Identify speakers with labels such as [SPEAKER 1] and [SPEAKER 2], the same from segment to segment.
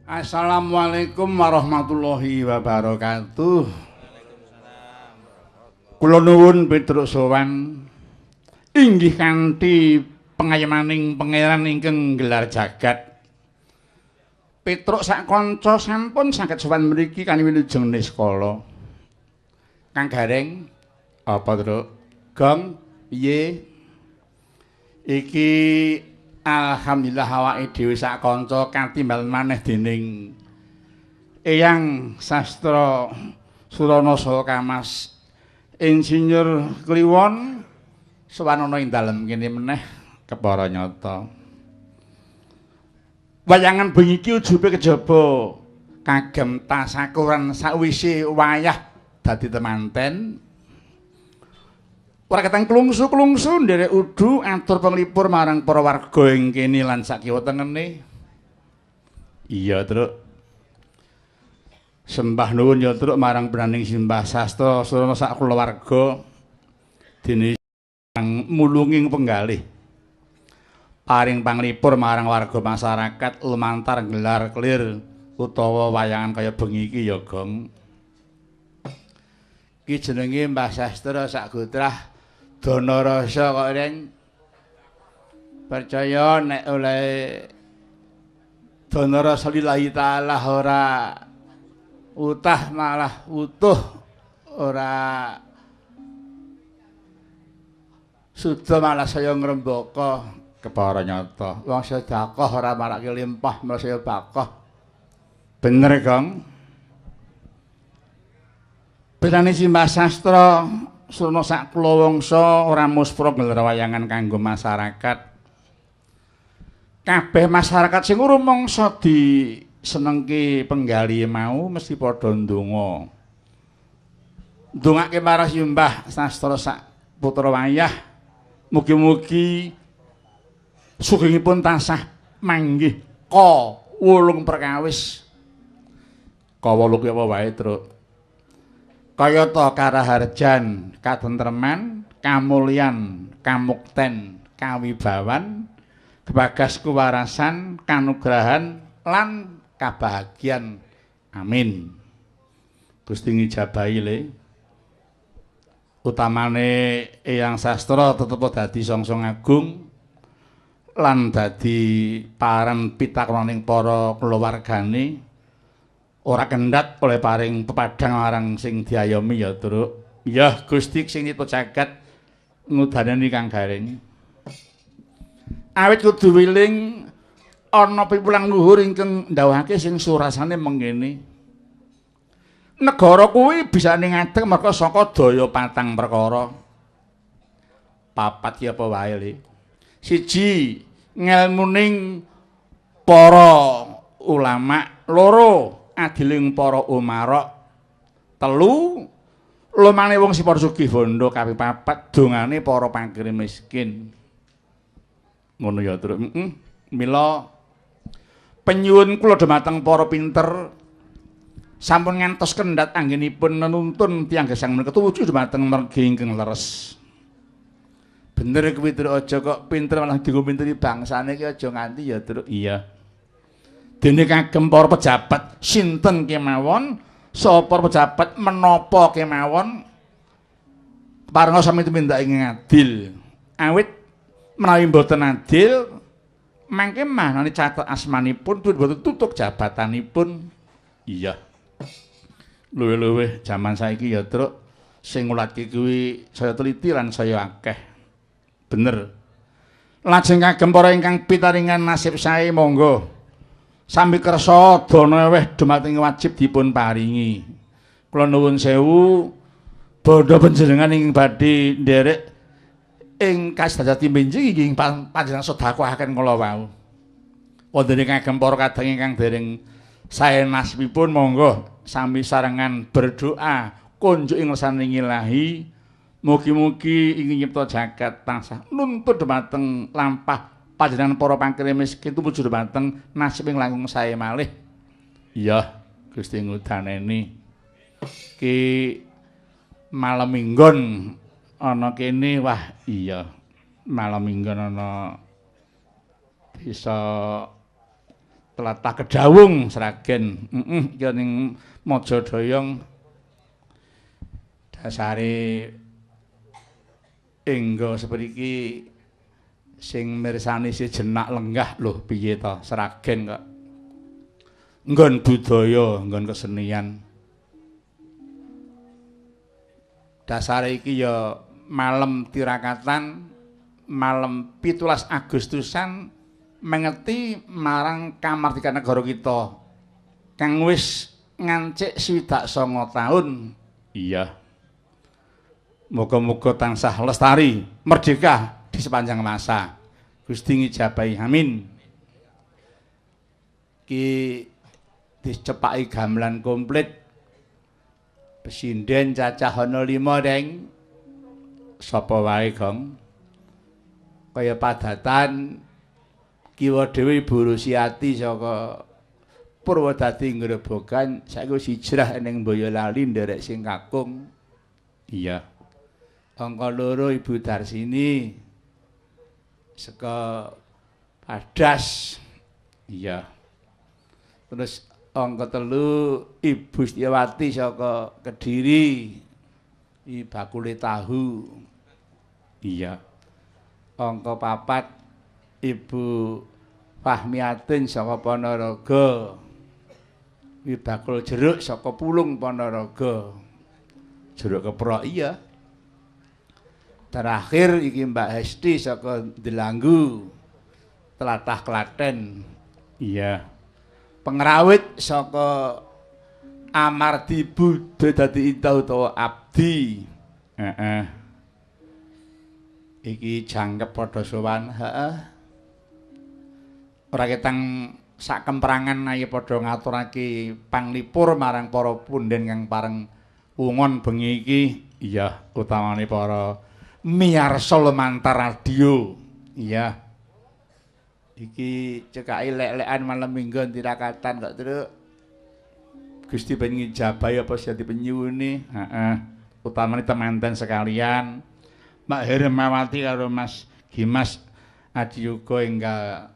[SPEAKER 1] Assalamualaikum warahmatullahi wabarakatuh. Kula nuwun Petruk sowan inggih kanthi pengayemaning pangeran ingkang gelar jagat. Petruk sak kanca sampun saged sowan mriki kanthi wilujeng niskala. Kang Gareng, apa Truk? Gong, piye? Iki alhamdulillah awake dhewe sak kanca katimbal maneh dening Eyang Sastra Surana saha Kamas Insinyur Kliwon sowan ana ing dalem kene meneh kepara nyata. Wayangan bengi iki ujube kejaba kagem tasakuran sakwise wayah dadi temanten. Ora ketang klungsu-klungsu nderek udu atur penglipur marang para warga ing kene lan sakiwa tengene. Iya, Truk. Sembah nuwun ya, Truk, marang penaning Simbah Sastra Surana sak kulawarga dene mulunging penggalih. Paring panglipur marang warga masyarakat lumantar gelar kelir utawa wayangan kaya bengi iki ya, Gong. Iki jenenge Mbah Sastra sak gotrah dana rasa kok, Reng. Percaya nek oleh dana rasa lillahi ta'ala ora utah malah utuh, ora suda malah saya ngrembaka kepara nyata. Wong sedekah ora marake limpah malah saya bakoh. Bener, Gong. Benane Simbah Sastra Surana sak kulawangsa ora muspra nggelar wayangan kanggo masyarakat. Kabeh masyarakat sing rumangsa disenengke penggalih mau mesti padha ndonga. Ndongake marang Simbah Sastra sak putra wayah mugi-mugi sugengipun tansah manggih ka wolung perkawis. Ka wolung ki apa wae, Truk? Kayata karaharjan, katentreman, kamulyan, kamukten, kawibawan, kebagas kuwarasan, kanugrahan lan kabahagian. Amin. Gusti ngijabahi le. Utamane Eyang Sastra tetep dadi songsong agung lan dadi paran pitakoning para kulawargane. Ora kendhat oleh paring pepadhang marang sing diayomi ya, Truk. Ya Gusti sing nyipta jagat ngudaneni Kang Gareng. Awit kudu wiling ana piwulang luhur ingkang ndhawuhake sing surasane mengkene. Negara kuwi bisane ngadeg merga saka daya patang perkara. Papat ki apa wae, Le? Siji, ngelmuning para ulama. Loro, adiling para umarok. Telu, lumane wong sing padha sugih bondo. Kaping papat, dongane para pangkir miskin. Ngono ya, Truk. Mila penyuwun kula dhumateng para pinter sampun ngantos kendhat anggenipun nenuntun tiyang gesang menika tumuju dhumateng mergi ingkang leres. Bener kuwi, Truk. Aja kok pinter malah dienggo minteri bangsane iki aja nganti ya, Truk. Iya. Dene kagem para pejabat sinten kemawon, sapa para pejabat menapa kemawon, parenga sami tumindak ing adil. Awit menawi mboten adil, mangke manane catet asmanipun mboten tutuk jabatanipun. Iya. Luwih-luwih jaman saiki ya, Truk, sing ngulatke kuwi saya teliti lan saya akeh. Bener. Lajeng kagem para ingkang pitaringan nasib sae monggo sami kersa dana eweh dumateng wajib dipun paringi. Kula nuwun sewu bandha panjenengan ingkang badhe nderek ing kasdajati benjing inggih panjenengan sedekahaken kala wau. Wonten kagem para kadang ingkang dereng sae nasibipun monggo sami sarengan berdoa kunjuk ing ngersaning Ilahi. Mugi-mugi ing nyipta jagat tansah nuntun dumateng lampah panjenengan para pangkir miskin tumuju dumateng nasib ing langkung sae malih. Iya, Gusti ngudaneni. Ki malem minggon ana kene, wah iya. Malem minggon ana desa Tlatah Kedawung Sragen. Heeh, iki ning Majadoyong dasare engga sepriki sing mirsani sejenak lenggah lho piye to Sragen kok. Nggon budaya, nggon kesenian. Dasare iki ya malem tirakatan, malem 17 Agustusan mengeti marang kamardikan negara kita kang wis ngancik 69 taun. Iya. Moga-moga tansah lestari, merdeka di sepanjang masa. Gusti ngijabahi, amin. Ki dicepaki gamelan komplit. Pesinden cacah ana 5, Deng. Sapa wae, Gong? Kaya padatan kiwa dhewe Ibu Rusiati saka Purwodadi Grobogan saiki wis hijrah ning Boyolali nderek sing kakung. Iya. Angka 2 Ibu Darsini saka Padas. Iya. Terus angka 3 Ibu Setiawati saka Kediri. I bakule tahu. Iya. Angka 4 Ibu Fahmiatin saka Ponorogo. Kuwi bakul jeruk saka Pulung Ponorogo. Jeruk keprok iya. Terakhir iki Mbak Hesti saka Delanggu, Tlatah Klaten. Iya. Pengrawit saka Amardi Buddha dadi Inta utawa Abdi. Heeh. Iki jangkep padha sowan, heeh. Ora ketang sak kemprangan ayo padha ngaturake panglipur marang para punden kang pareng wungon bengi iki. Iya, utamane para miyarsa lumantar radio. Iya. Iki cekake lek-lekan malam minggu tirakatan kok truk. Gusti ben ngijabahi apa sing dipenyuwune. Heeh. Utamane temanten sekalian. Mbak Hermawati karo Mas Gimas Adiyuga enggal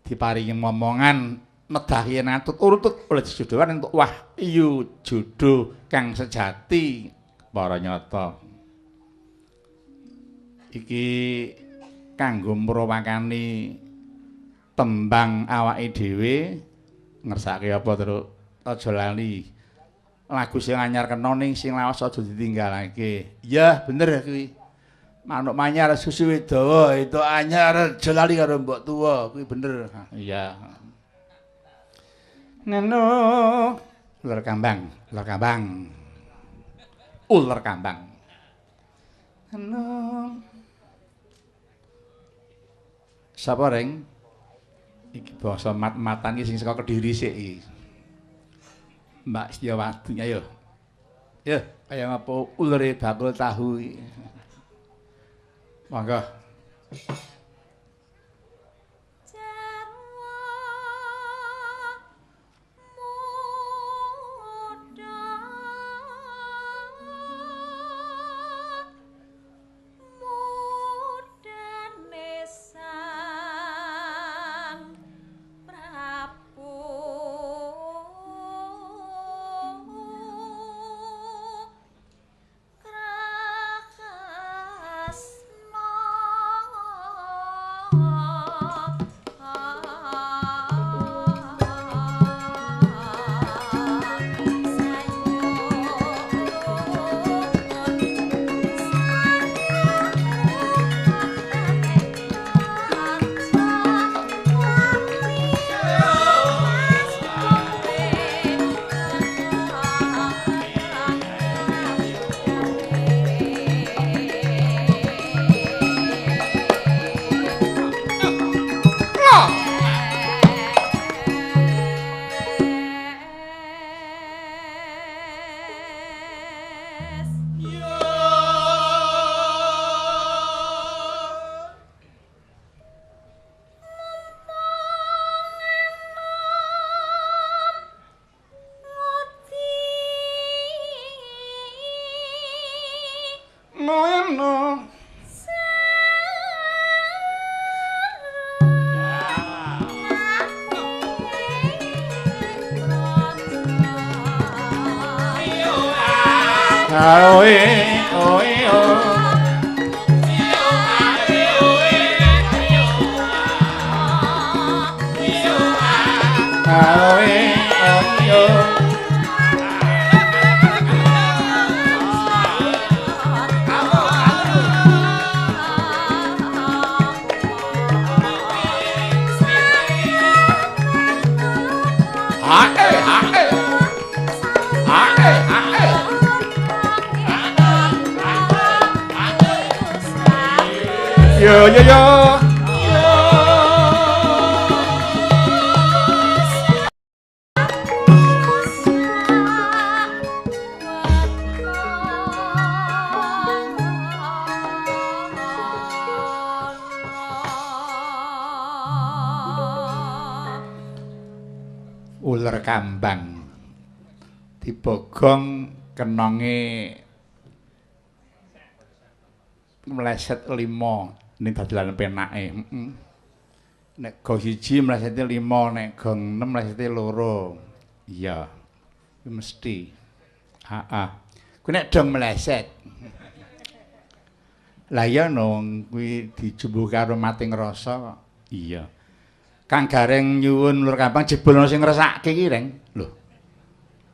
[SPEAKER 1] diparingi momongan medahi natut urutut oleh jodohan entuk wahyu jodoh kang sejati para nyata. Iki kanggo mrawakani tembang awake dhewe ngersake apa terus aja lali lagu sing anyar kena ning sing lawas aja ditinggalake. Ya bener kuwi. Manuk manyar susu dawa itu anyar aja lali karo mbok tuwa kuwi bener. Iya. Neno ular kambang, ular kambang. Ular kambang. Neno. Sapa reng? Iki basa mat-matan iki sing saka Kediri sik iki. Mbak Setiawati ayo. Ya, kaya ngapa ulere bakul tahu iki. Monggo. Aoe oe o. Aoe oe o. Ae ae. Ae ae. Yo yo yo. Uler kambang dibogong kenonge mleset 5 ning dadelan penake. Heeh. Nek gong 1 mlesete 5, nek gong 6 mlesete 2. Iya. Kuwi mesti. Heeh. Kuwi nek dong mleset. Lah iya no kuwi dijumbuh karo mating rasa. Iya. Kang Gareng nyuwun uler kambang jebul ana sing ngresake iki, Reng. Lho.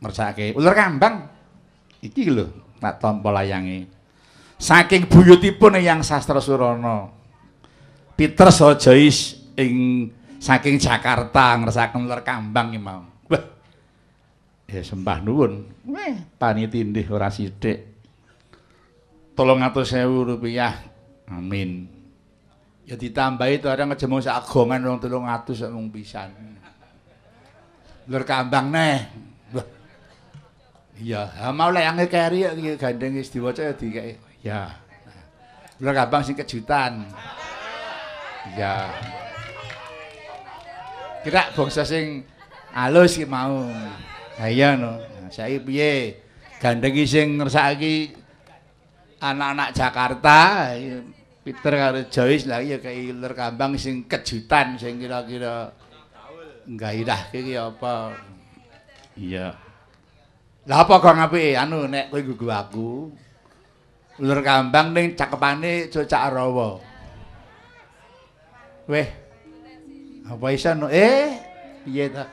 [SPEAKER 1] Ngresake uler kambang. Iki lho, tak tampa layange. Saking buyutipun Eyang Sastra Surana. Peter Joyce ing saking Jakarta ngresaken uler kambang iki mau. Wah. Ya sembah nuwun. Weh, panitindih ora sithik. 300.000 rupiah. Amin. Ya ditambahi to areng aja mung sak agongan 300 mung pisan. Uler kambang neh. Wah. Iya, ha mau layange keri iki gandeng wis diwaca ya dikeki. Ya. Uler kambang sing kejutan. Iya. Kira bangsa sing alus iki mau. Ha iya no. Saiki piye? Gandeng iki sing ngersakake anak-anak Jakarta. Peter karo Joyce lah ya kaya uler kambang sing kejutan sing kira-kira nggairahke iki apa. Iya. Lah apa kok apike anu nek kowe nggugu aku. Uler kambang ning cakepane Cocak Rawa. Weh. Apa iso no? Piye ta?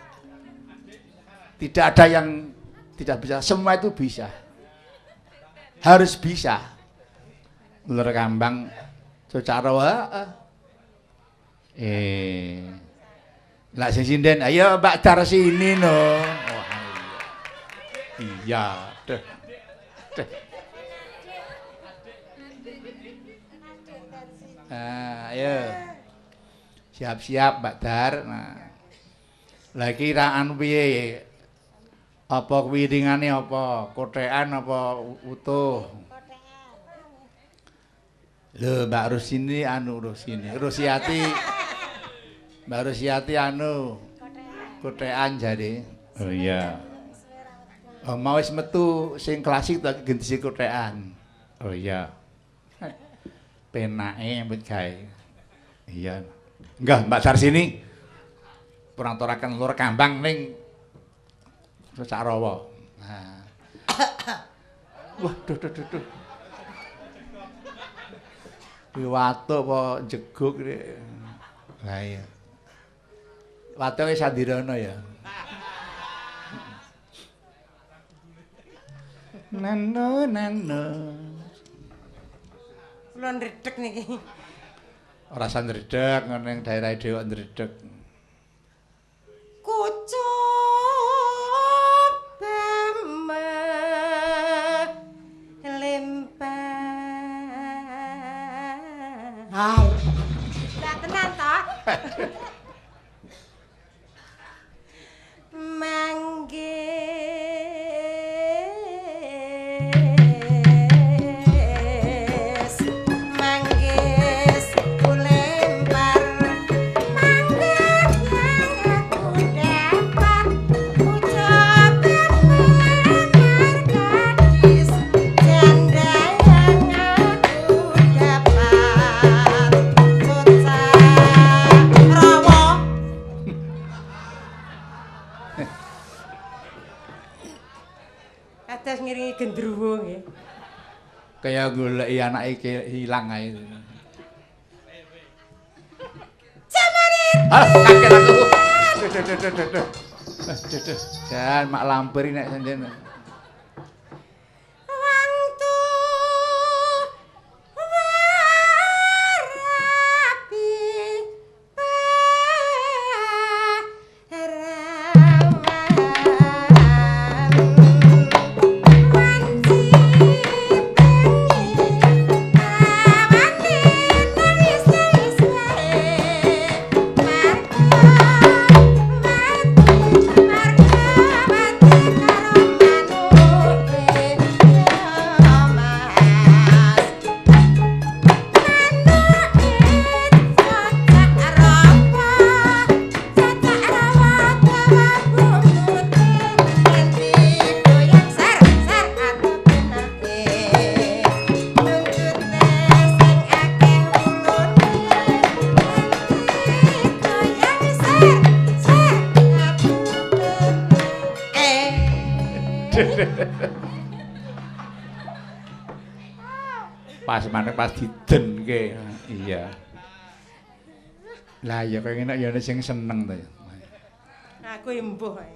[SPEAKER 1] Tidak ada yang tidak bisa, semua itu bisa. Harus bisa. Uler kambang Cocak Rawa. Lah sing sinden, ayo Mbak Darsini no. Oh, iya. Duh. Duh. Ah, ayo. Siap-siap Mbak Dar. Nah. Lah iki anu piye? Apa kuwiringane apa? Kothekan apa utuh? Lho Mbak Rusini anu Rusini. Rusiati. Mbak Rusiati anu kothekan jare. Oh iya. Oh, mau wis metu sing klasik ta ganti sing kothekan. Oh iya. Penake nyambut gawe. Iya. Enggak Mbak Darsini. Prantaraken lur kambang ning Cocak Rawa. Nah. Wah, duh duh duh duh. Kuwi watuk apa jeguk iki. Lah iya. Watuke Sandirana ya. Nano nano.
[SPEAKER 2] Kula ndredeg niki.
[SPEAKER 1] Ora usah ndredeg, ning daerah dhewe ndredeg.
[SPEAKER 2] Kucup lempar. Hai. Lah tenan ta? Manggis, manggis kulempar, manggis yang aku dapat, ucapan melamar gadis, janda yang aku dapat, Cocak Rawa. Kados ngiringi gendruwo nggih.
[SPEAKER 1] Kaya goleki anake ilang ae.
[SPEAKER 2] Jamane.
[SPEAKER 1] Ah, kaget aku. Duh duh duh duh. Duh duh. Jan mak lampir nek senjen.
[SPEAKER 2] Wangtu warapi
[SPEAKER 1] Pas maneh pas didenke. Iya. Lah ya kaya ngene ya ana sing seneng to.
[SPEAKER 2] Aku embuh ae.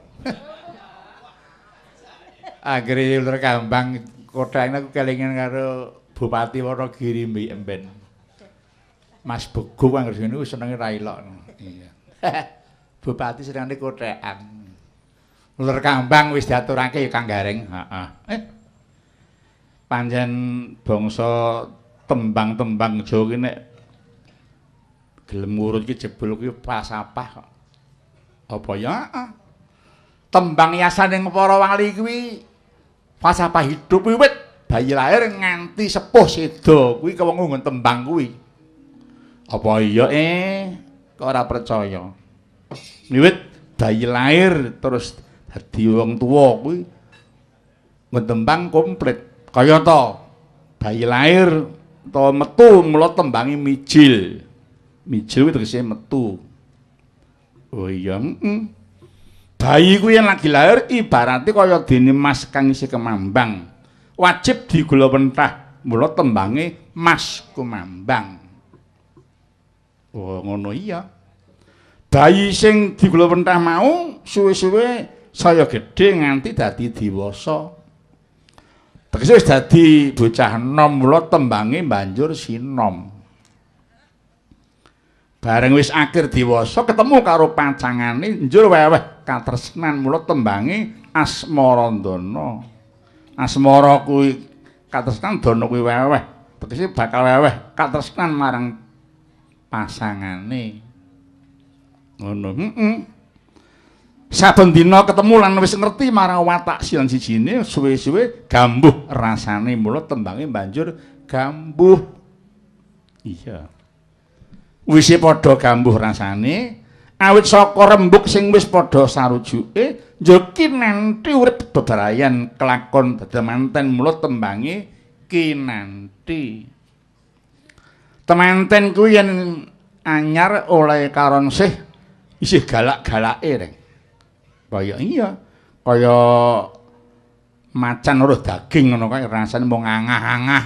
[SPEAKER 1] Anggere uler kambang kothake aku kelingan karo Bupati Wonogiri mbek emben. Mas Bego anggere ngene senenge ra ilok. Iya. Bupati senengane kothekan. Uler kambang wis diaturake ya Kang Gareng. Heeh. Pancen bangsa tembang-tembang Jawa ki nek gelem ngurut ki jebul ki pasapah kok. Apa ya? Heeh. Tembang yasaning para wali kuwi falsafah hidup wiwit bayi lahir nganti sepuh seda kuwi kewengu nggon tembang kuwi. Apa iya kok ora percaya. Wiwit bayi lahir terus dadi wong tuwa kuwi nggon tembang komplit. Kaya ta bayi lahir utawa metu mula tembangi mijil. Mijil kuwi tegese metu. Oh iya, heeh. Bayi kuwi yen lagi lahir ibarate kaya dene mas kang isih kemambang. Wajib digula mentah, mula tembange mas kumambang. Oh ngono iya. Bayi sing digula mentah mau suwe-suwe saya gedhe nganti dadi dewasa. Tegese wis dadi bocah enom mula tembange banjur sinom. Bareng wis akhir dewasa ketemu karo pacangane njur weweh katresnan mula tembange Asmarandana. Asmara kuwi katresnan, dana kuwi weweh. Tegese bakal weweh katresnan marang pasangane. Ngono. Heeh. Saben dina ketemu lan wis ngerti marang watak silan sijine suwe-suwe gambuh rasane mula tembange banjur gambuh. Iya. Wis padha gambuh rasane awit saka rembug sing wis padha sarujuke njur kinanthi urip bebarayan kelakon dadi manten mula tembange kinanthi. Temanten kuwi yen anyar oleh karon sih isih galak-galake reng. Kaya iya, kaya macan weruh daging ngono kae rasane mung angah-angah.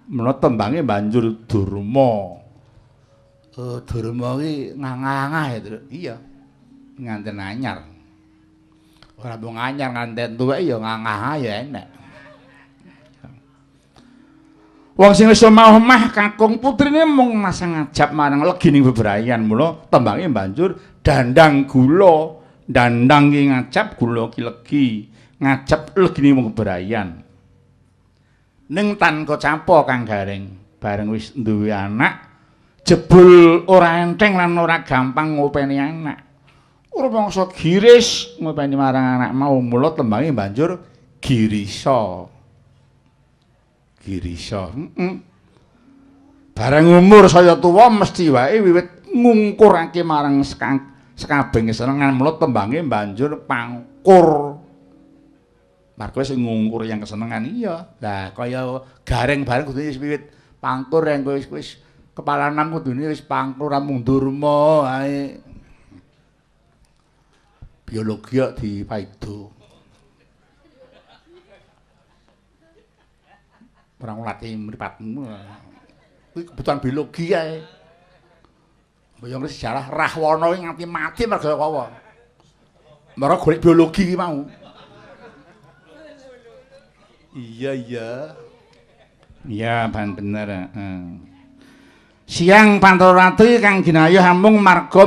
[SPEAKER 1] Mula tembange banjur durma. Durma ki ngangah-angah ya, Truk. Iya. Nganten anyar. Ora mung anyar nganten tuwek ya ngangah ya enek. Wong sing wis omah-omah kakung putrine mung masang ngajap marang legining bebrayan mula tembange banjur dandang gula. Dandang ki ngajap gula ki legi, ngajap legine wong bebrayan. Ning tanpa campa Kang Gareng, bareng wis duwe anak, jebul ora enteng lan ora gampang ngopeni anak. Ora mangsa giris ngopeni marang anak mau mula tembange banjur girisa. Girisa. Heeh. Bareng umur saya tuwa mesti wae wiwit ngungkurake marang sekabeh kesenengan mula tembange banjur pangkur. Margo sing ngungkur yang kesenengan iya. Lah kaya Gareng bareng kudune wis wiwit pangkur yang wis wis kepala enam kudune wis pangkur mung durma ae. Biologi kok dipaido. Ora ngulati mripatmu. Kuwi kebutuhan biologi ae. Mbok sejarah Rahwana kuwi nganti mati merga apa? Merga golek biologi ki mau. Iya iya. Iya, ban bener, heeh. Siang Pantara Ratri kang ginayuh amung marga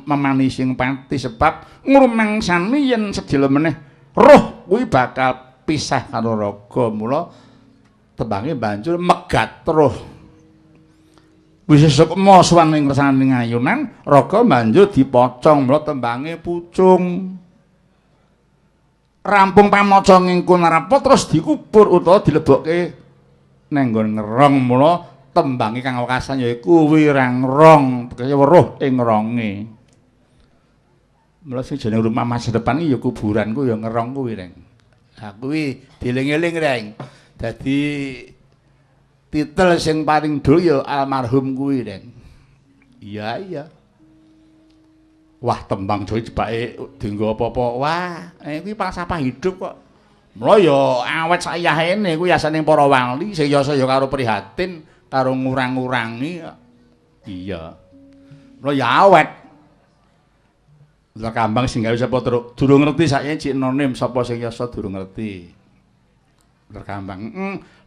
[SPEAKER 1] memanising pati sebab ngrumangsani yen sedhela meneh roh kuwi bakal pisah karo raga, mula tembange banjur megat roh. Wis sukma sowan ing ngersane ayunan, raga banjur dipocong, mula tembange pucung. Rampung pamaca ing Kunarapa terus dikubur utawa dilebokke nang nggon ngerong, mula tembange kang wekasan yaiku wirangrong, tegese weruh ing ronge. Mula sing jeneng rumah masa depan iki ya kuburan ku ya ngerong kuwi, Reng. Ha kuwi dieling-eling, Reng. Dadi titel sing paling dhuwur ya almarhum kuwi, Reng. Iya iya. Wah, tembang Jawa jebake dienggo apa-apa. Wah, kuwi falsafah hidup kok. Mula ya awet sayahene kuwi yasane para wali sing yasa ya karo prihatin, karo ngurang-ngurangi. Iya. Mula ya awet. Lah kambang sing gawe sapa truk? Durung ngerti saiki cik nonim sapa sing yasa durung ngerti. Lur kambang.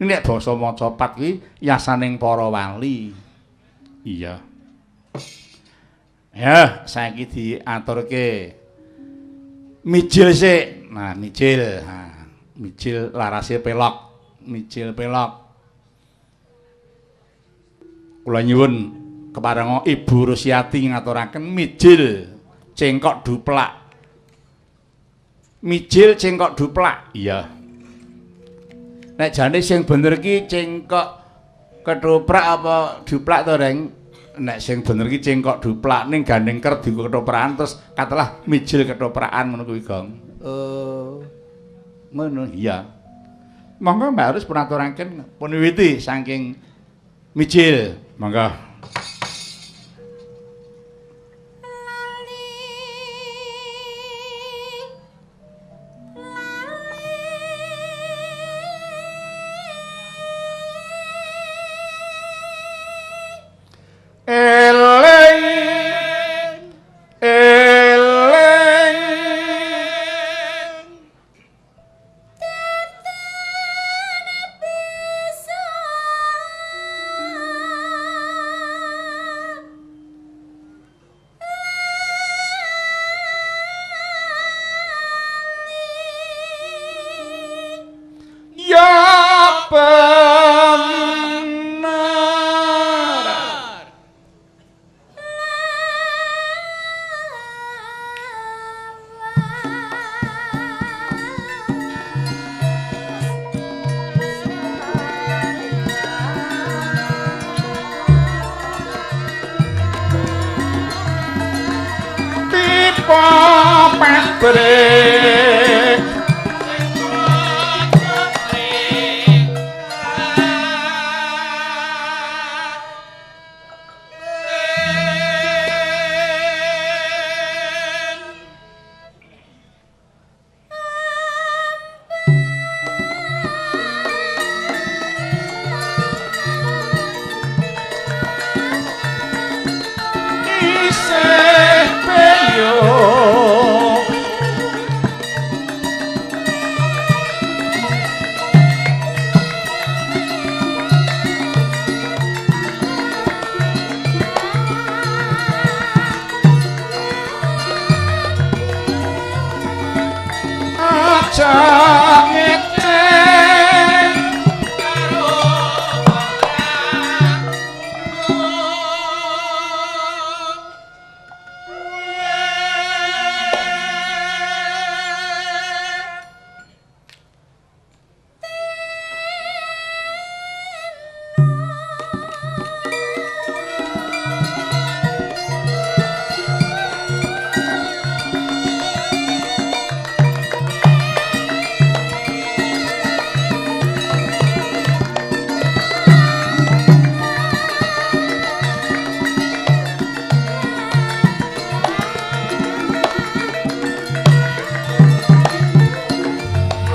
[SPEAKER 1] Nek basa macapat kuwi yasaning para wali. Iya. Ya, saiki diaturke. Mijil sik. Nah, mijil. Ha, mijil larase pelok. Mijil pelok. Kula nyuwun keparenga Ibu Rusiati ngaturaken mijil cengkok duplak. Mijil cengkok duplak. Iya. Nek jane sing bener ki cengkok ketoprak apa duplak to, Reng? Nek sing bener ki cengkok duplak ning gandeng ker dienggo ketoprakan terus katelah mijil ketoprakan ngono kuwi, Gong. Oh. Ngono iya. Monggo Mbak Harus pun aturaken pun wiwiti saking mijil. Monggo.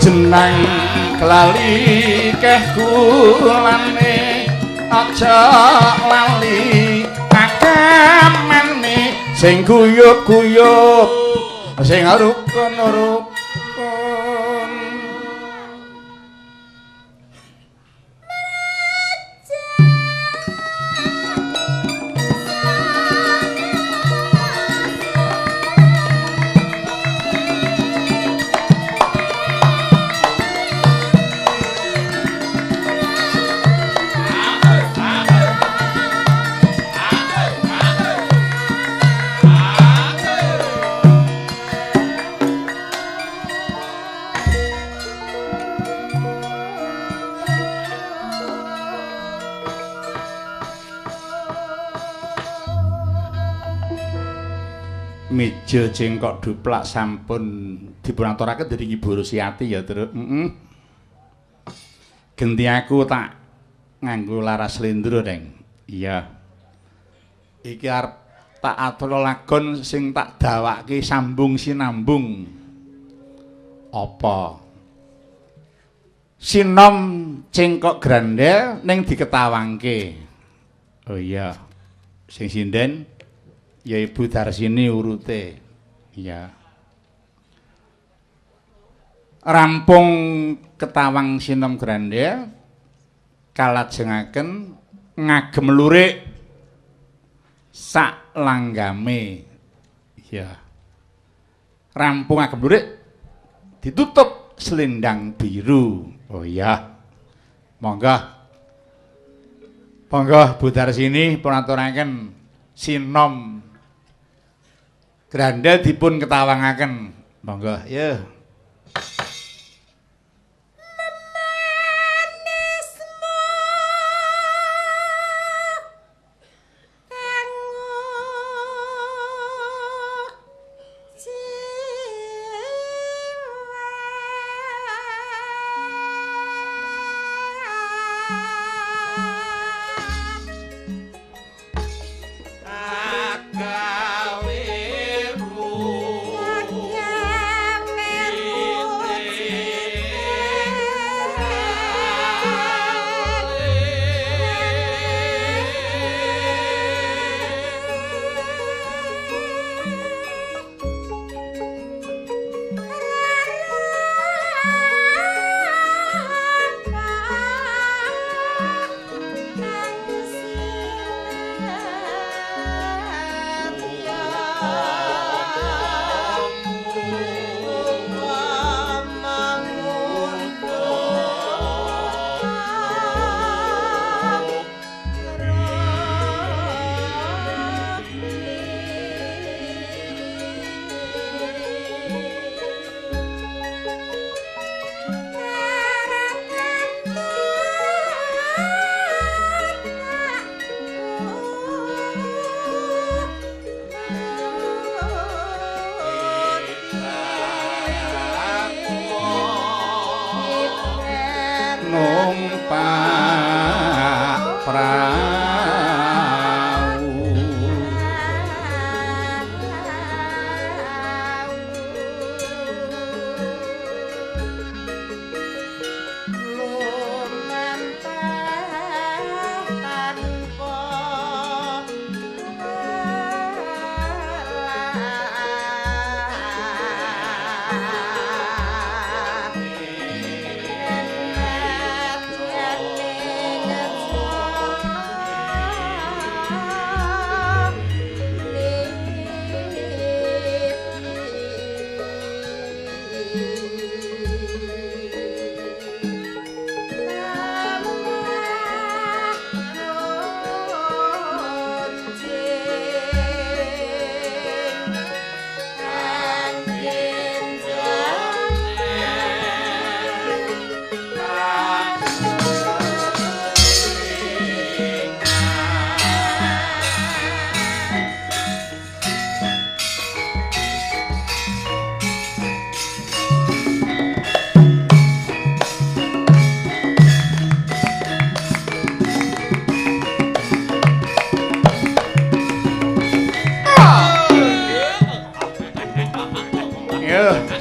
[SPEAKER 1] Jeneng Glali keh gulane aja lali agamane sing guyub-guyub sing rukun-rukun. Meja jengkok duplak sampun dipunaturaken dening Ibu Rusiati ya, Truk. Heeh. Genti aku tak nganggo laras slendro, Reng. Iya. Iki arep tak atur lagon sing tak dawake sambung sinambung. Apa? Sinom cengkok grandel ning diketawangke. Oh iya. Sing sinden ya Ibu Darsini urute. Iya. Rampung ketawang sinom grandel kalajengaken ngagem lurik sak langgame. Iya. Rampung ngagem lurik ditutup selendang biru. Oh iya. Monggo. Monggo Bu Darsini pun aturaken sinom grandel dipun ketawangaken. Monggo, ya.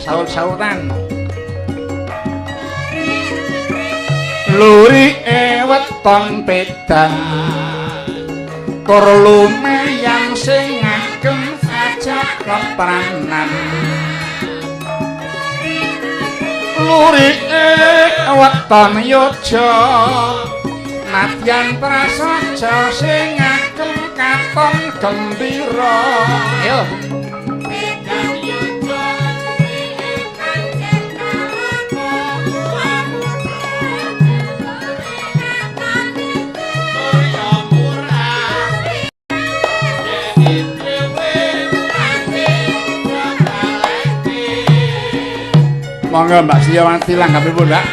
[SPEAKER 1] Saut-sautan. Lurike weton pedan tur lumayan sing ngagem ajak kepranan. Lurike weton yoja nadyan prasaja sing ngagem katon gembira. Ayo. Monggo Mbak Siyawati langgapipun, Mbak.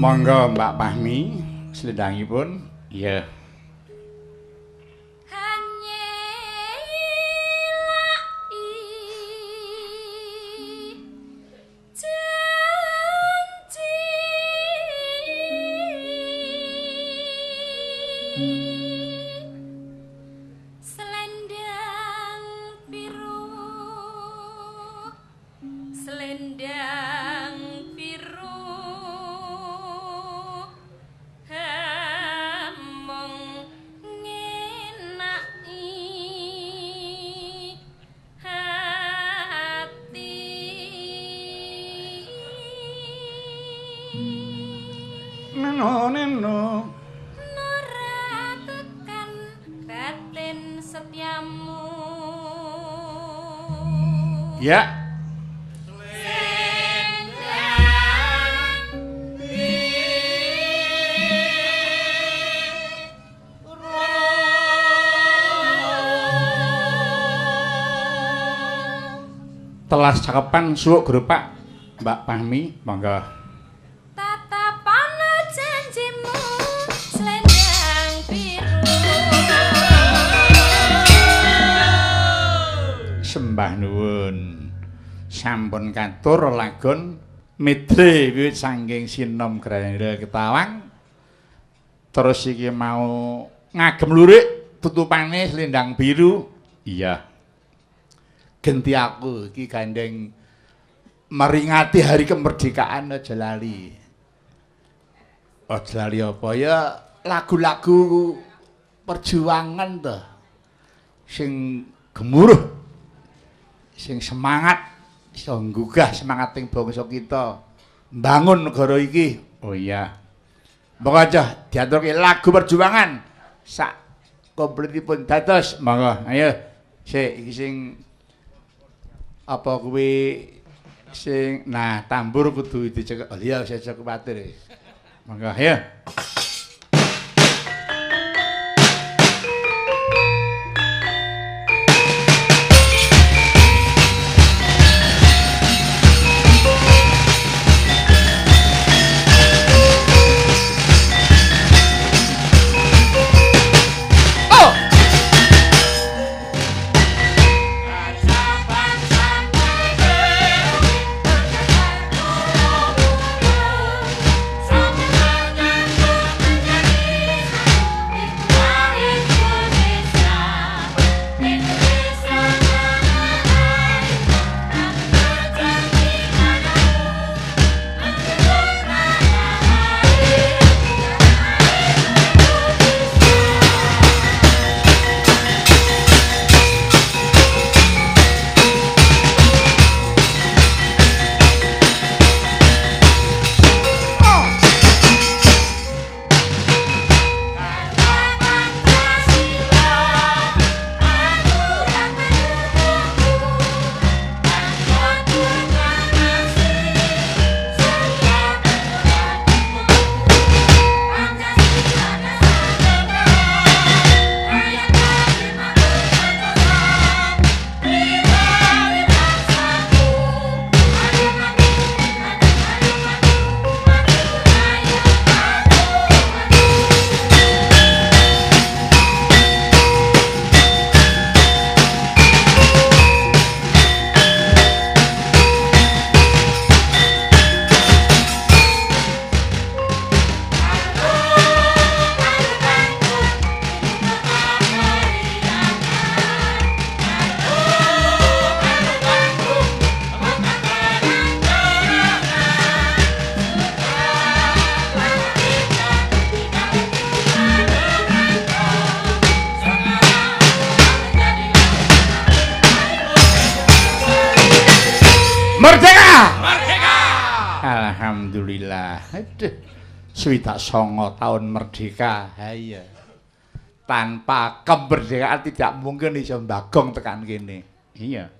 [SPEAKER 1] Monggo Mbak Pahmi slendangipun. Iya. Ya. Telas cakepan suwuk geropak Mbak Pahmi, monggo.
[SPEAKER 3] Tatapana janjimu selendang biru.
[SPEAKER 1] Sembah nuwun. Sampun katur lagon medre wiwit saking sinom Grandra Ketawang. Terus iki mau Ngagem lurik tutupane selendang biru. Iya. Genti aku iki gandeng meringati hari kemerdekaan aja lali. Aja lali apa ya lagu-lagu perjuangan to. Sing gemuruh, sing semangat, iso nggugah semangating bangsa kita mbangun negara iki. Oh iya. Monggo aja diaturke lagu perjuangan sak komplitipun dados. Monggo, ayo. Sik iki sing apa kuwi sing nah tambur kudu dicekek. Oh iya, aja kuwatir. Monggo, ayo. Merdeka!
[SPEAKER 4] Merdeka!
[SPEAKER 1] Alhamdulillah. Aduh, 69 tahun merdeka. Ha iya. Tanpa kemerdekaan tidak mungkin iso mbagong tekan kene. Iya.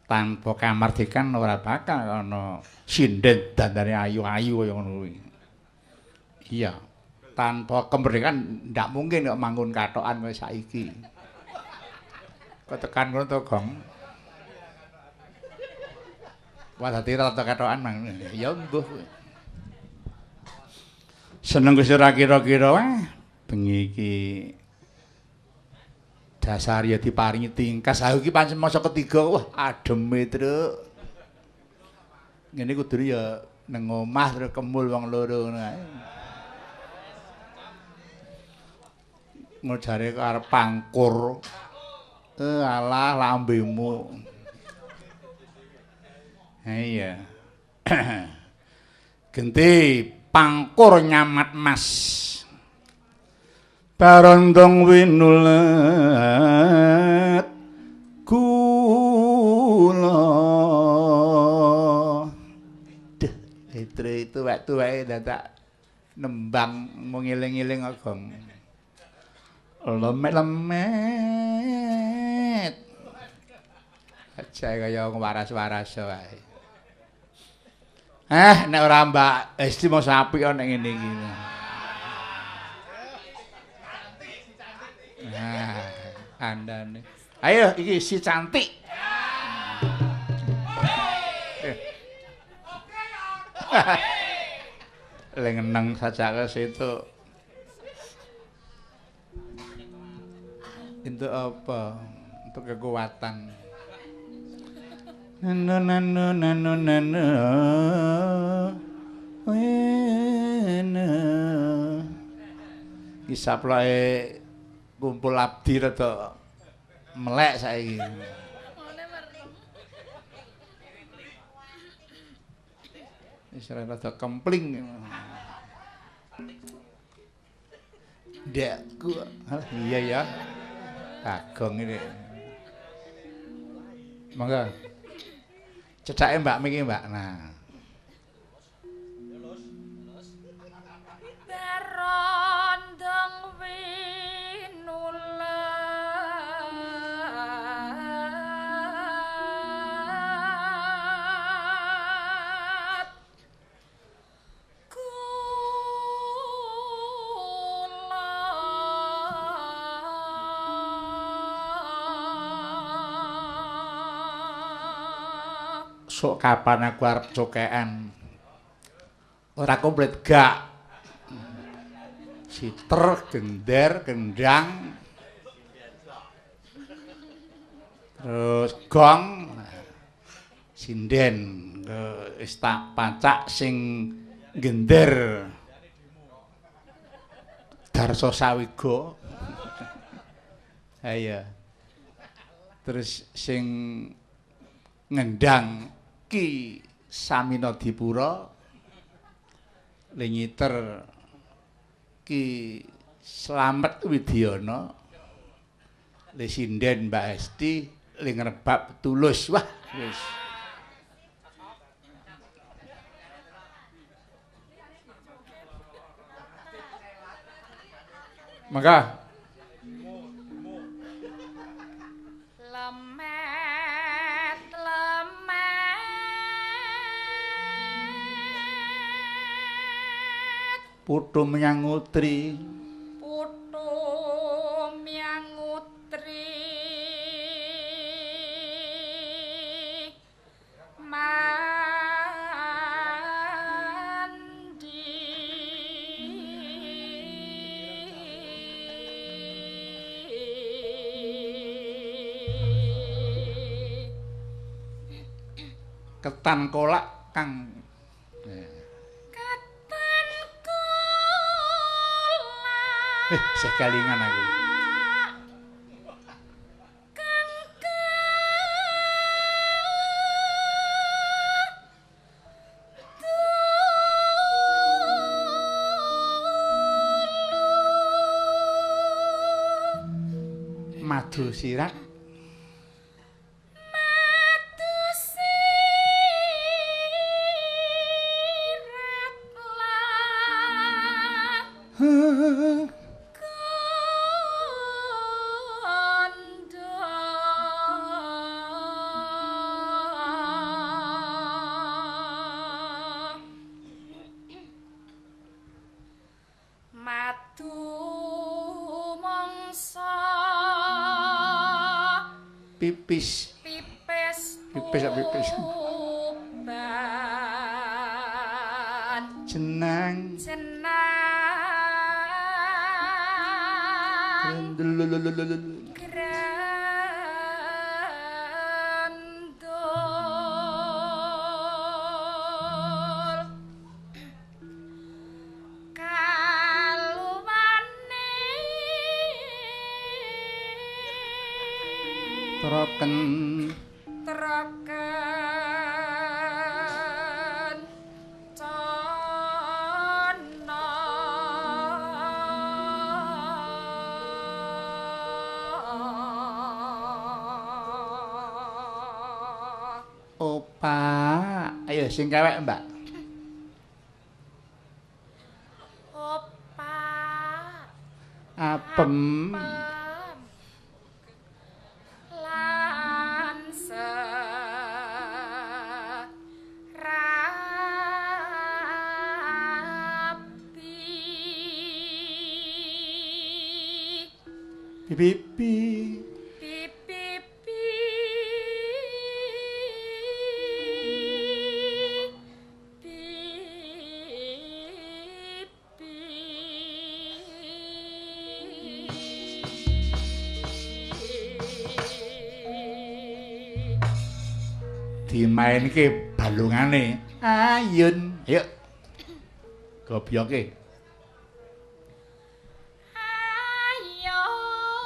[SPEAKER 1] Tanpa kamardikan ora bakal ana sinden dandane ayu-ayu kaya ngono kuwi. Iya. Tanpa kemerdekaan ndak mungkin kok manggon kathokan kaya saiki. Kok tekan ngono to, Gong? Wah, dadi rata kathokan mang. Ya mbuh. Seneng wis ora kira-kira wah bengi iki dasar ya diparingi tingkas. Aku iki pancen masa ketiga wah ademe, Truk. Ngene kudune ya nang omah terus kemul wong loro ngono kae. Ngojare kok arep pangkur. Alah lambemu. Iya. Genti pangkur nyamat mas. Barondong winulat kula. Duh, etre tuwek-tuweke dadak nembang mung ngeling-eling kok, Gong. Lemet-lemet. Aja kaya waras-waras wae. Nek ora Mbak Esti mau sapi kok nek ngene iki. Nah, andane. Ayo iki si cantik. Lengeneng saja ke situ. Untuk apa? Untuk kekuatan. Nano nano nano nano. Wena. Iki saploke Kumpul abdi rada melek saiki. Wis rada kempling. Ndekku. Iya ya. Bagong ini. Monggo. Cethake Mbak miki, Mbak. Nah.
[SPEAKER 3] Barondong winulat kula
[SPEAKER 1] Sok kapan aku arep cokean. Ora komplit gak. Siter, gender, kendang. Terus gong, sinden, wis tak pacak sing gender. Darsa Sawiga. Ayo. Terus sing ngendang Ki Samina Dipura, lingiter Ki Slamet Widyana, le sinden Mbak Esti, le ngrebab Tulus. Wah, wis. Mangga.
[SPEAKER 3] Lemet lemet
[SPEAKER 1] Putu menyang utri.
[SPEAKER 3] Putu menyang utri mandi
[SPEAKER 1] Ketan kolak kang
[SPEAKER 3] ketan kolak
[SPEAKER 1] Sih kelingan aku.
[SPEAKER 3] Kang
[SPEAKER 1] Madu sirat.
[SPEAKER 3] Madu sirat lah kondo madu mangsa
[SPEAKER 1] Pipis.
[SPEAKER 3] Pipis
[SPEAKER 1] Pipis ya, pipis.
[SPEAKER 3] Tuban
[SPEAKER 1] Jenang.
[SPEAKER 3] Jenang
[SPEAKER 1] Grendul.
[SPEAKER 3] Grendul kaluwane
[SPEAKER 1] Troken.
[SPEAKER 3] Troken cana
[SPEAKER 1] Opa, ayo sing kewek, Mbak.
[SPEAKER 3] Opa.
[SPEAKER 1] Apem.
[SPEAKER 3] Lan serabi.
[SPEAKER 1] Pipi.
[SPEAKER 3] Pipi.
[SPEAKER 1] Dimainke balungane. Ayun. Ayo. Gobyoke.
[SPEAKER 3] Ayun.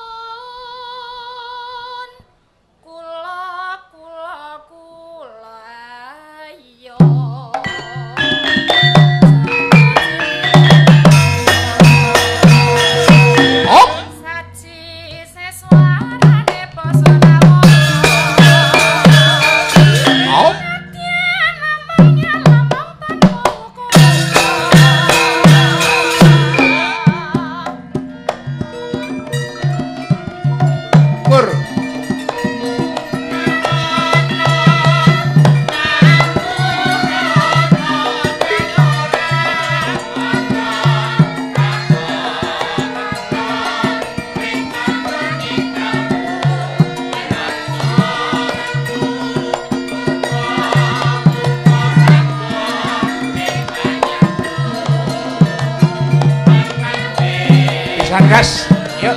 [SPEAKER 1] Pisan gas. Yuk.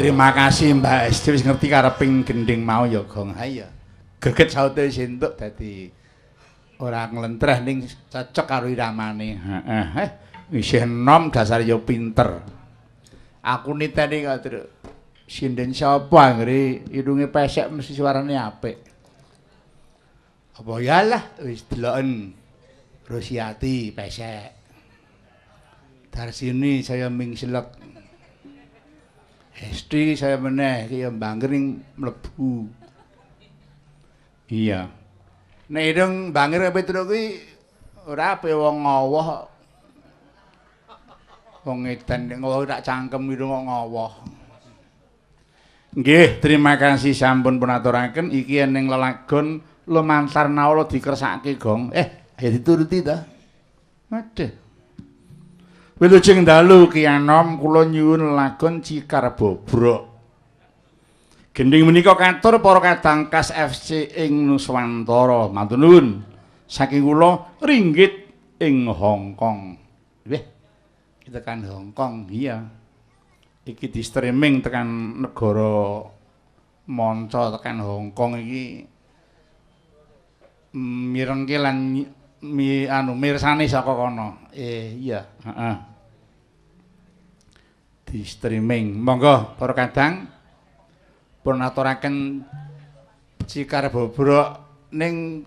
[SPEAKER 1] Terima kasih Mbak Esti wis ngerti kareping gending mau ya Gong. Ha iya. Greget saute wis entuk dadi ora nglentreh ning cocok karo iramane. Heeh. Isih enom dasar ya pinter. Aku niteni kok Truk. Sinden sapa anggere irunge pesek mesti suarane apik. Apa yalah wis deloken Rosiati pesek. Darsini saya mingselek. Esti saya meneh iki ya mbangger ning mlebu. Iya. Nek irung mbangger Petruk kuwi ora ape wong ngowoh. Wong edan nek ngowoh tak cangkem irung kok ngowoh. Nggih, terima kasih sampun pun aturaken iki eneng lelagon lumantar nawala dikersake Gong. Ayo dituruti ta. Waduh. Wilujeng dalu Ki Anom kula nyuwun lagon Cikar Bobrok. Gending menika katur para kadang kas FC ing Nuswantara. Matur nuwun. Saking kula ringgit ing Hong Kong. Weh, tekan Hong Kong iya. Iki di streaming tekan negara manca tekan Hong Kong iki mirengke lan anu mirsani saka kono. Iya, heeh. Di streaming. Monggo para kadang pun aturaken Cikar Bobrok ning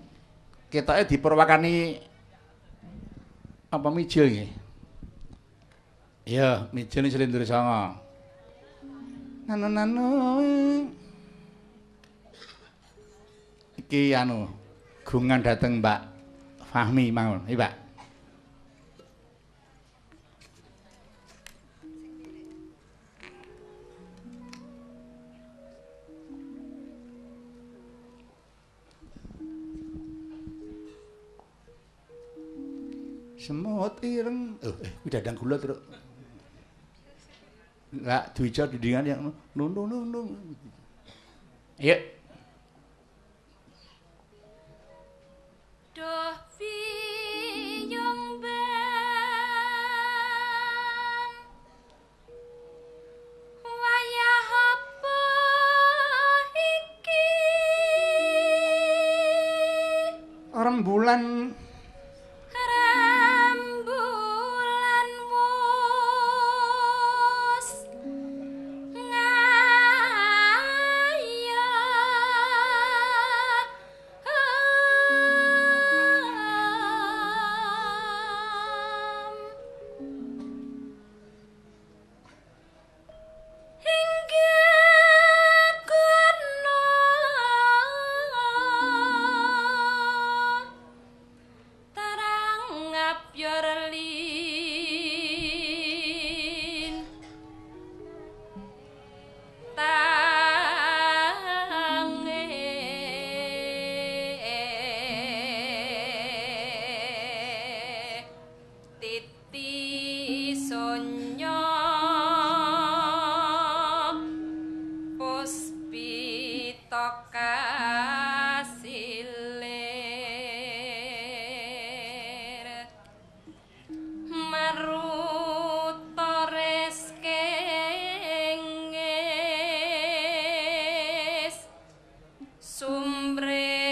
[SPEAKER 1] ketoke diperwakani apa mijil nggih? Iya, mijil Slendro Sanga. Nano nano. Iki anu gungan dateng Mbak Fahmi mawon. Iki, Pak. Semut ireng. Oh, kuwi dadang gula, Truk. Enggak dwijo dindingan yang nung nung nung nung. Ayo.
[SPEAKER 3] Duh piyung ben wayah apa iki?
[SPEAKER 1] Rembulan
[SPEAKER 3] sumbre.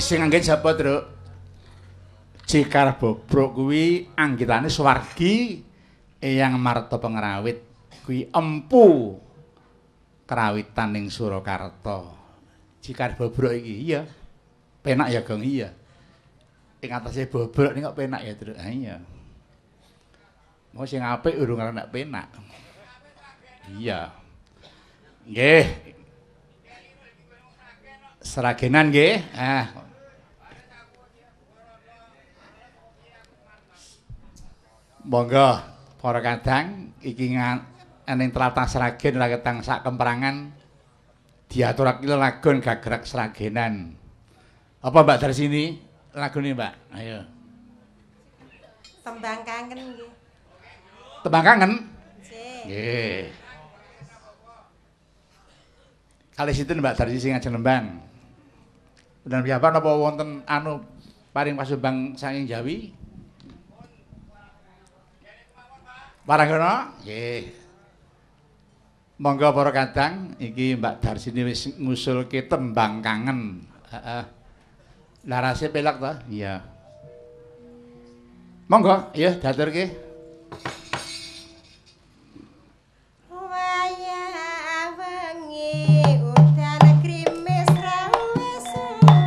[SPEAKER 1] Sing anggit sapa, Truk? Cikar Bobrok kuwi anggitane swargi Eyang Marta Pengrawit. Kuwi empu krawitan ning Surakarta. Cikar Bobrok iki iya. Penak ya, Gong, iya. Ing atase bobrok ning kok penak ya, Truk. Ha iya. Mau sing apik urung karo nek penak. Iya. Nggih. Sragenan nggih. Ah. Monggo para kadang iki ning tlatah Sragen raketang sak kemprangan diaturake lelagon gagrak Sragenan. Apa Mbak Darsini lagune, Mbak? Ayo.
[SPEAKER 2] Tembang kangen nggih.
[SPEAKER 1] Tembang kangen?
[SPEAKER 2] Nggih.
[SPEAKER 1] Nggih. Kali sinten Mbak Darsini sing ajeng nembang? Bener piyambak napa wonten anu paring pasumbang saking Jawi? Paranggono? Nggih. Monggo para kadang iki Mbak Darsini wis ngusulke tembang kangen. Heeh. Larase pelak to? Iya. Monggo, iya diaturke.
[SPEAKER 2] Wayah wengi udan grimis rawes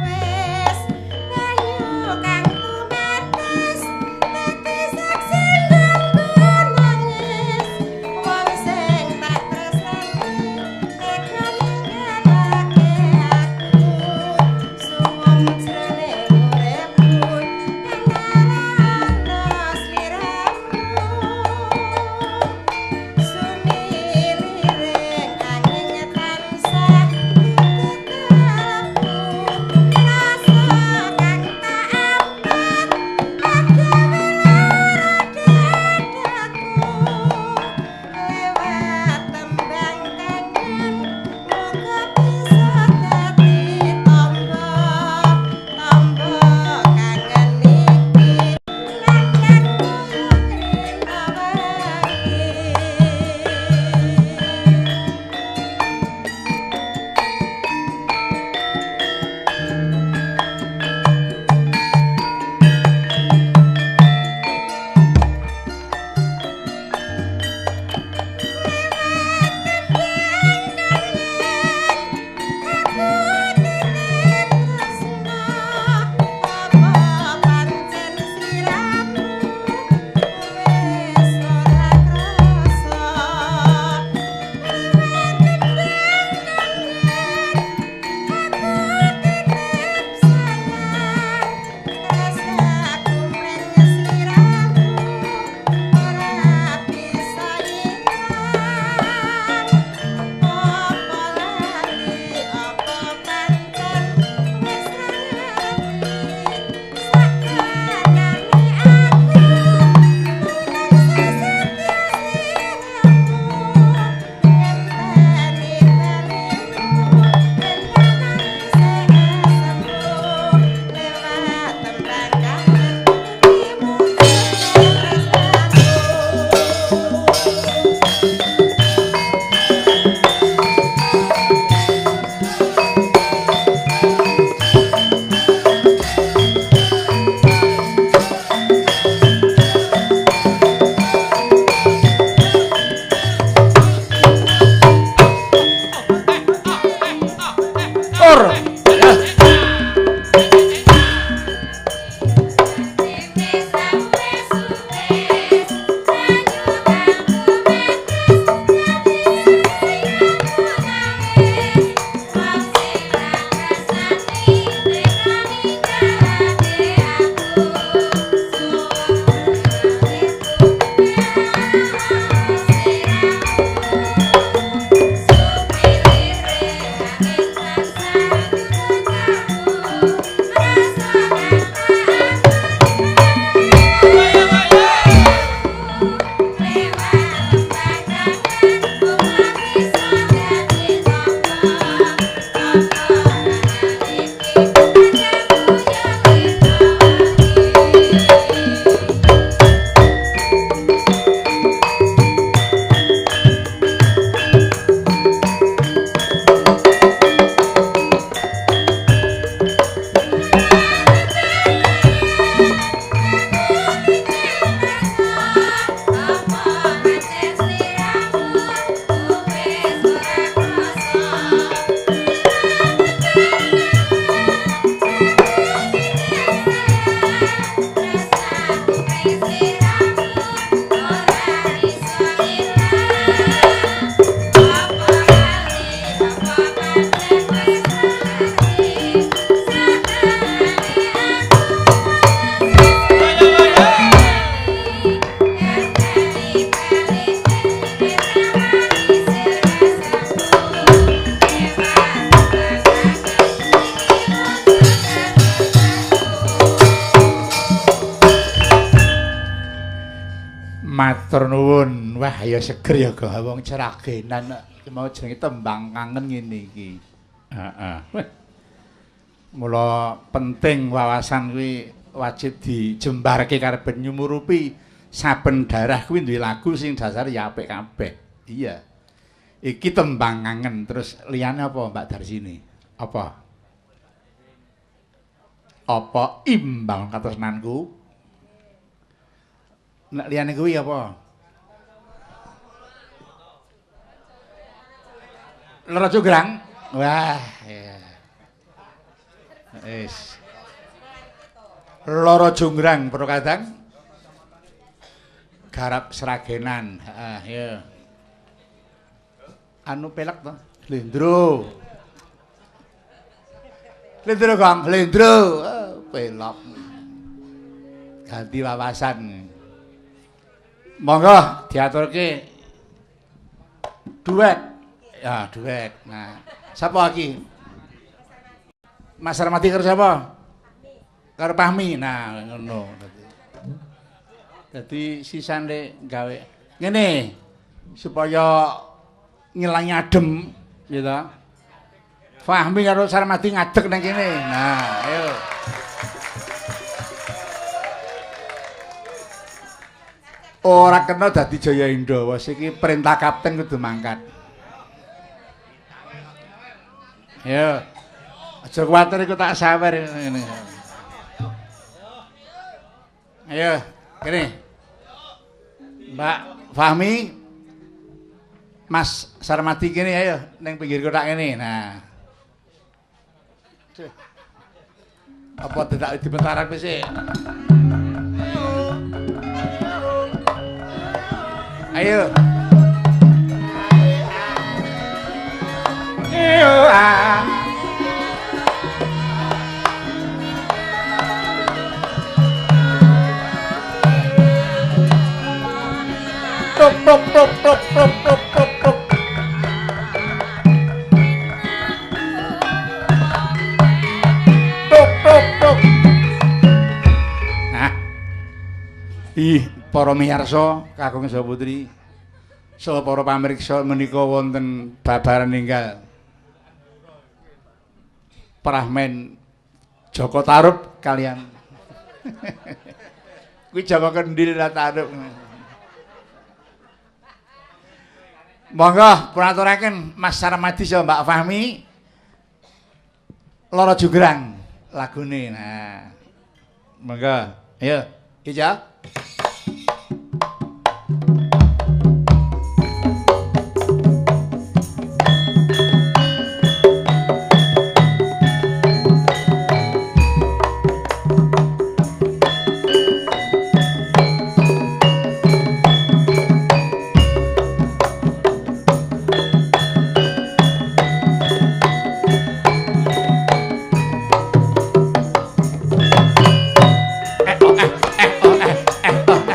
[SPEAKER 2] wes banyu kang tumates dadi saksi nganggo nangis wong sing tak tresnani tega ninggalake aku suwun jroning uripku yen ora ana sliramu.
[SPEAKER 1] Matur nuwun. Wah, ya seger ya gak wong ceragenan iki mau jenenge tembang kangen ngene iki. Heeh. Mula penting wawasan kuwi wajib dijembarke karep nyumurupi saben daerah kuwi duwe lagu sing dasare ya apik kabeh. Iya. Iki tembang kangen terus liyane apa Mbak Darsini? Apa? Apa imbang katresnanku? Nek liyane kuwi apa? Loro Jonggrang? Wah, iya. Wis. Loro Jonggrang para kadang garap Sragenan. Heeh, ya. Anu pelek to? Glendro. Glendro Kang, glendro. Oh, pelek. Ganti wawasan. Monggo diaturke duet. Ya, duet. Nah, sapa iki? Mas Ramadi karo sapa? Karo Pahmi. Nah, ngono. Dadi sisane gawe ngene supaya ngilangi adem, ya ta. Fahmi karo Sarmadi ngadeg nang kene. Nah, ayo. Ora kena dadi Jaya Indawa iki perintah kapten kudu mangkat. Ayo. Aja kuwatir iku tak sawer ngene. Ayo, kene. Mbak Fahmi, Mas Sarmadi kene ayo ning pinggir kotak kene. Nah. Apa tidak dibentarak sik? Ayo. Ayo. Ah. Tok tok tok tok tok tok tok tok. Tok tok tok. Nah. Ih, para miyarsa kakung saha putri saha para pamirsa menika wonten babaran enggal Prahmen Joko Tarub kalian kuwi Joko Kendil la Tarub. Monggo kula aturaken Mas Sarmadi saha Mbak Fahmi Loro Jonggrang lagune. Nah, monggo ayo Ica. Eh oh eh eh oh eh eh oh.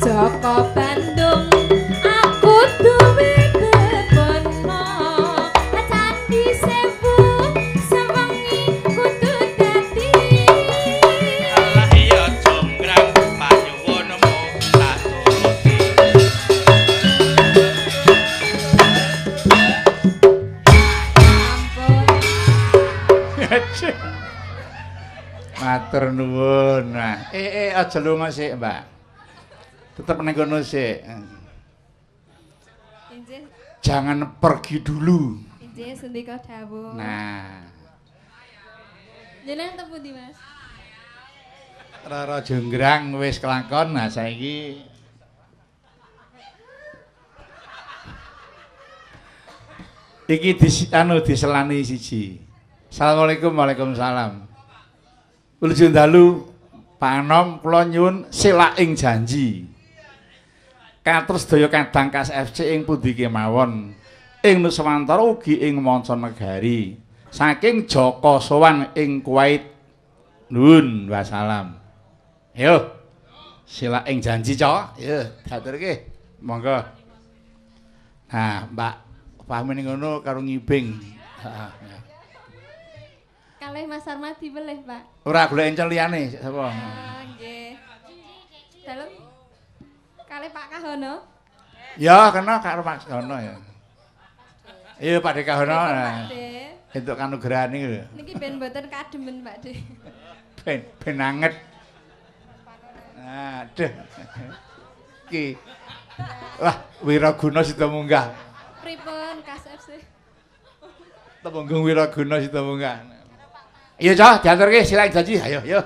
[SPEAKER 3] Joko Bandung aku duwe bebono Candi Sewu sewengi kudu dadi.
[SPEAKER 4] Alah iya jonggrang panyuwunmu tak turuti.
[SPEAKER 3] Ampun.
[SPEAKER 1] Matur nuwun. Nah, aja lunga sik, Mbak. Tetep ning kono sik.
[SPEAKER 3] Injih,
[SPEAKER 1] Jangan pergi dulu.
[SPEAKER 3] injih sendika dawuh.
[SPEAKER 1] Nah,
[SPEAKER 3] Jenengan teng pundi, Mas?
[SPEAKER 1] Rara Jonggrang wis kelakon, nah saiki iki anu diselani siji. Assalamualaikum, waalaikumsalam. Wilujeng dalu Pak Anom kula nyuwun selaing janji. Katur sedaya kadang Kas FC ing pundi kemawon. Ing Nuswantara ugi ing manca negari. Saking Joko Sowan ing Kuwait. Nuwun wassalam. Yo. Selaing janji, Cok. Yo, diaturke. Monggo. Nah, Mbak Fahmi ning ngono karo ngibing. Heeh.
[SPEAKER 3] Kalih Mas Sarmadi boleh, Pak.
[SPEAKER 1] Ora golek encel liyane sapa?
[SPEAKER 3] Ah, nggih. Dalem kalih Pak Kahono.
[SPEAKER 1] Ya, kena karo Pak Kahono ya. Iya, Pak De Kahono.
[SPEAKER 3] Pak De.
[SPEAKER 1] Entuk kanugrahan iki lho.
[SPEAKER 3] Niki ben mboten kademen, Pak De.
[SPEAKER 1] Ben anget. Nah, aduh. Iki. Wah, Wiraguna sida munggah.
[SPEAKER 3] Pripun Kas FC?
[SPEAKER 1] Temunggung Wiraguna sida munggah. Iya, Cok, diaturke silang janji. Ayo, yo.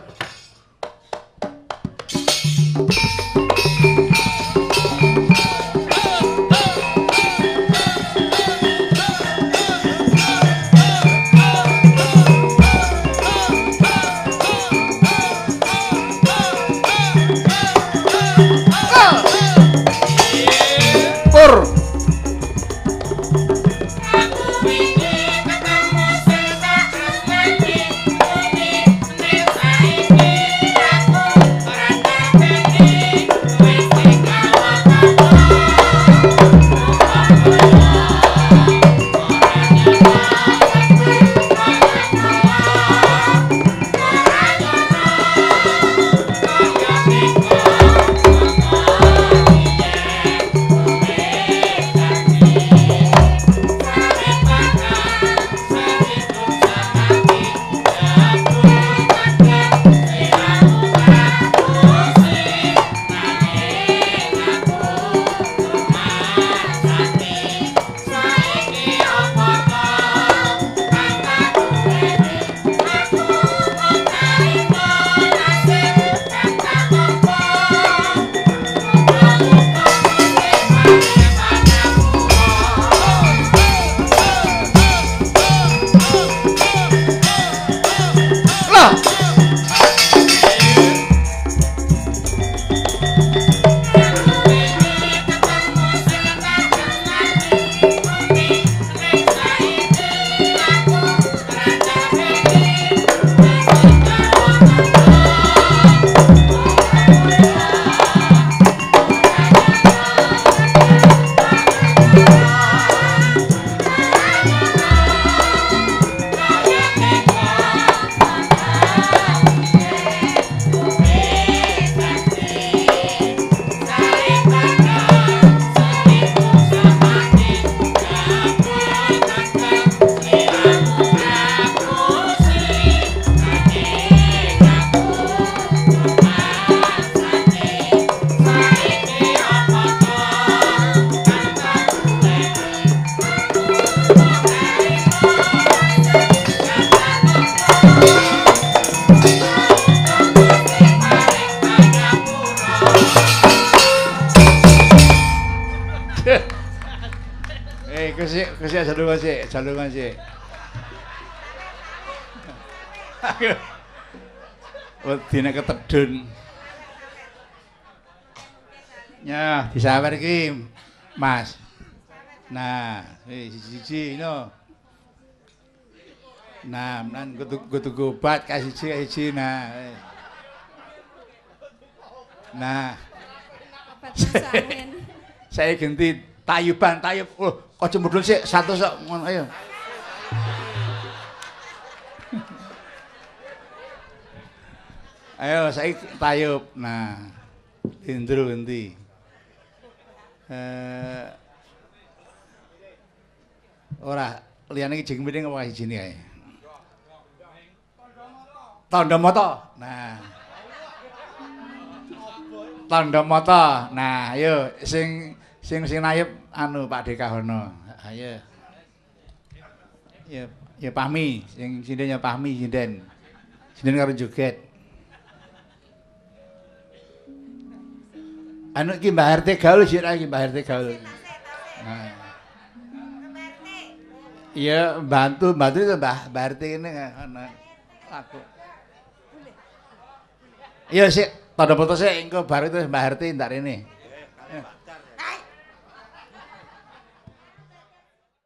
[SPEAKER 1] Pur.
[SPEAKER 4] Aku wingi ketemu sing tak tresnani, muni ning saiki aku ora tak wis
[SPEAKER 1] Kesik jalungan sik, jalungan sik. Wedine ketedun. Ya, disawer iki, Mas. Nah, siji-siji no. Nah, nan kudu obat kae siji nah. Nah.
[SPEAKER 3] Obat masuk angin.
[SPEAKER 1] Saya ganti tayuban tayub. Oh, aja mudhun sik 100 sok ngono ayo. Ayo saiki tayub. Nah, lindro ganti. Ora, liyane iki jeng piring apa sijine kae. Tandha mata. Nah. Tandha mata. Nah, ayo sing sing sing nayub anu Pak Dekahono. Ayo. Ya, ya Pahmi, sing sinden ya Pahmi sinden. Sinden karo joget. Anu iki Mbah RT gaul sik ra iki Mbah RT gaul. Nah. Iya, bantu itu Mbah Mbah RT ini ana aku. Iya sik, tanda foto sik engko bar itu Mbah RT ndak rene.